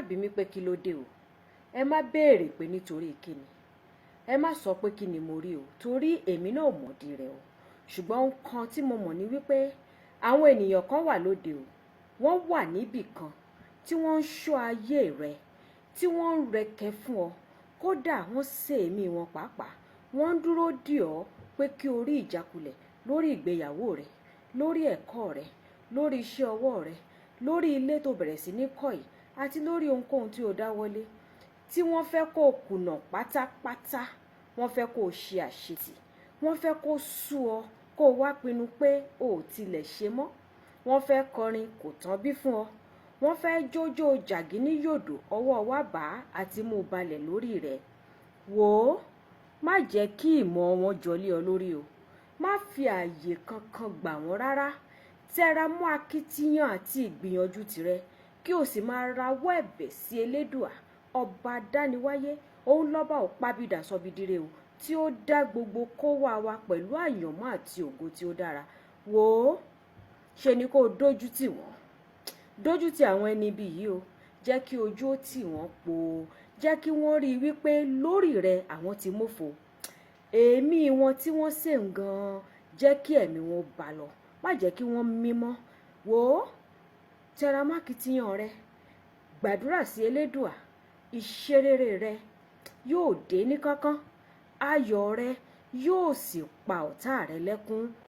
Bi mí pé kí ló dé o. Ẹ má béèrè pé nítorí kí ni. Ẹ má sọ pé kí ni mo rí o, torí èmi náà ò mọ̀dí rẹ̀ o. Ṣùgbọ́n ohun kan tí mo mọ̀ ni wípé àwọn ènìyàn kan wà lóde o, wọ́n wà níbì kan tí wọ́n ń ṣọ́ ayé rẹ, tí wọ́n ń rẹkẹ fún ọ. Kódà wọ́n sè èémí wọn pàápàá, wọ́n ń dúró dì ọ́ pé kí o rí ìjákulẹ̀ lórí ìgbéyàwó rẹ, lórí ẹ̀kọ́ rẹ, lórí iṣẹ́ ọwọ́ rẹ, lórí ilé tó bẹ̀rẹ̀ sí ní kọ́ yìí, àti lórí ohunkóhun tí o dáwọ́lé, tí wọ́n fẹ́ kó o kùnà pátápátá. Wọ́n fẹ́ kó o ṣe àṣetì, wọ́n fẹ́ kó sú ọ, kó o wá pinnu pé o ò tilẹ̀ ṣe mọ́. Wọ́n fẹ́ kọrin kò tán bí fún ọ, wọ́n fẹ́ jójó jàgínní yòdò ọwọ́ wa bá àti mú balẹ̀ lórí rẹ̀. Wò ó, má jẹ́ kí ìmọ̀ wọn jọlé ọ lórí o. Má fi ààyè kankan gbà wọ́n rárá. Tẹra mọ́ akitiyan àti ìgbìyànjú tìrẹ, kí o sì máa rawọ́ ẹ̀bẹ̀ sí Elédùà, ọba dániwáyé. Òun lọ́ba ò pábídà sọbidire o, tí ó dá gbogbo kówá wa pẹ̀lú àyànmọ́ àti ògo tí ó dára. Wò ó, ṣe ni kó o dójú tì wọ́n, dójú tì àwọn ẹni ibi yìí o. Jẹ́ kí ojú ó tì wọ́n po, jẹ́ kí wọ́n rí i wípé lórí rẹ àwọn ti mófo. Èémí wọn tí wọ́n sè ń gan-an, jẹ́ kí ẹ̀mí wọn bá lọ, má jẹ́ kí wọ́n mímọ́. Wò ó, tẹra mọ́ akitiyan rẹ, gbàdúrà sí Elédùà. Ìṣerere rẹ yóò dé ní kánkán, ayọ̀ rẹ yóò sì pa ọ̀tá rẹ lẹ́kún.